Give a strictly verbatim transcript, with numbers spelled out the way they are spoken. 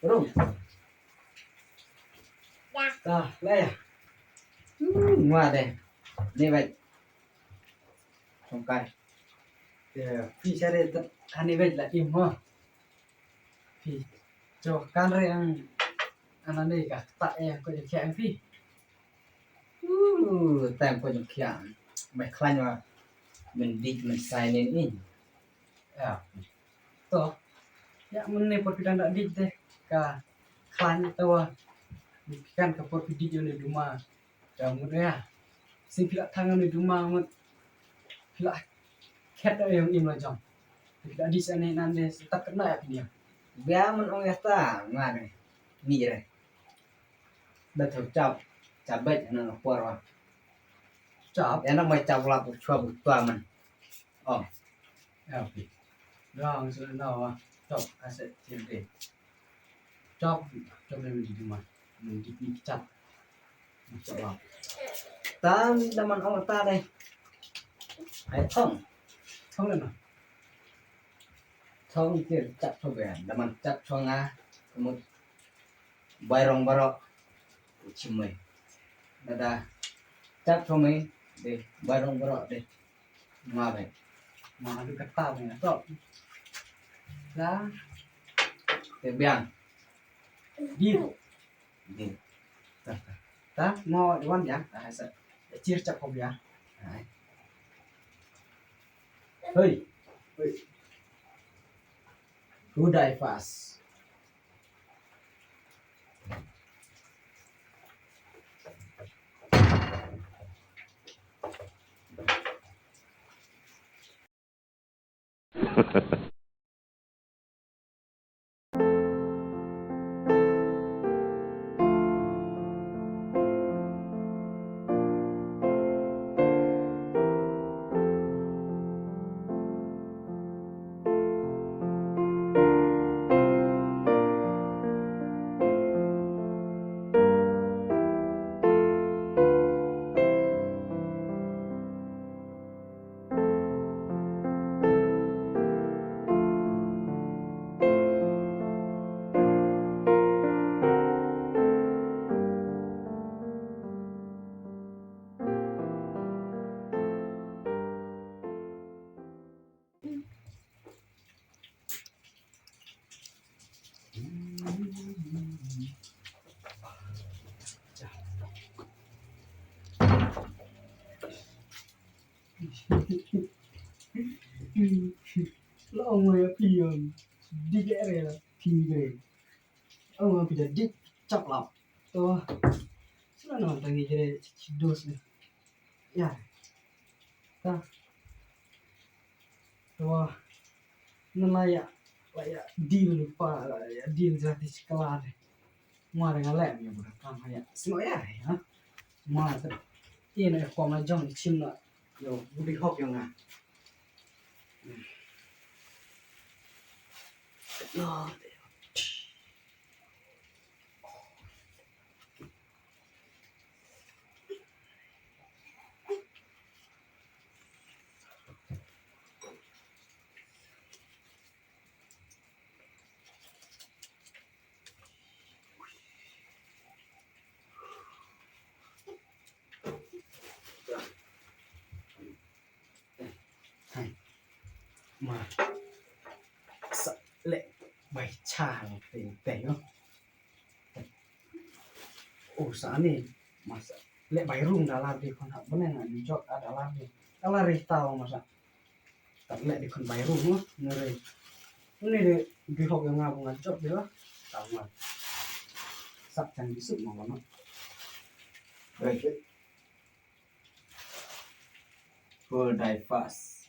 Rum. Ta, lei. Hmm, ngua de. Ni bek. Sungkai. Ya, phi sare ta, ani bek la im ho. Phi. Jo, kan re ang, ana ni ka, ta e, ko je kya ang phi. Uh, tang ko jong kiang. Mai klan wa. Min dik min sai nin in. Ya. To. Ya, min ne por pidan da dik de. Ka klan to wa. Pidan ka por pidik yo ne duma. Ya, mut ya. Sing pila tang ne duma mut. Pila. Khet da yong im la jong. Pila dik sa ne nan de. Tat kena ya pinya. Bia min ong ya ta. Ngane. Ni re. Ba thok chap, chap bek na por wa. Chap? Ena mai chap la pu chua pu tua man. Oh. Ya, okay. Dang sila na wa. Chap, ase, chap de. Chap, chap de mi di ma. Mi di mi chap. Chap la. Tan da man ong ta de. Ai thong. Thong le na. Thong tir chap thong be. Da man chap thong a. Mut. Bai rong baro. Chimai. Dada. Chap chomai. De. Bai rong baro de. Ma be. Ma du kata be. To. La. Te biang. Di. Di. Ta. Ta. Ta. Mo wan ya. Ta sa. Chir chap ko bia. Ai. Hei. Hei. Who die first? Lo ngoi a pion. Dik ere la, dik ere. Ong a pija dik chap lap. To. Sila no tangi jere dos ne. Ya. Ta. To. Na la ya. La ya. Deal pa. La ya. Deal gratis kala de. Mare nga lem ya buda kam ya. Sino ya ya. Mare ta. Ina ko ma jong chim na. Yo, budi hok yo nga. Yo. Hai. Ma. Sa le bai cha le teng teng no. Oh, sa ni. Ma sa le bai rung da la di kon ha bene na di jok a da la di. Da la ri tao ma sa. Tat le di kon bai rung no. Nere. Ni de di hok yang nga bu nga jok de la. Tao ma. Sa chang di suk ma no. Who die first?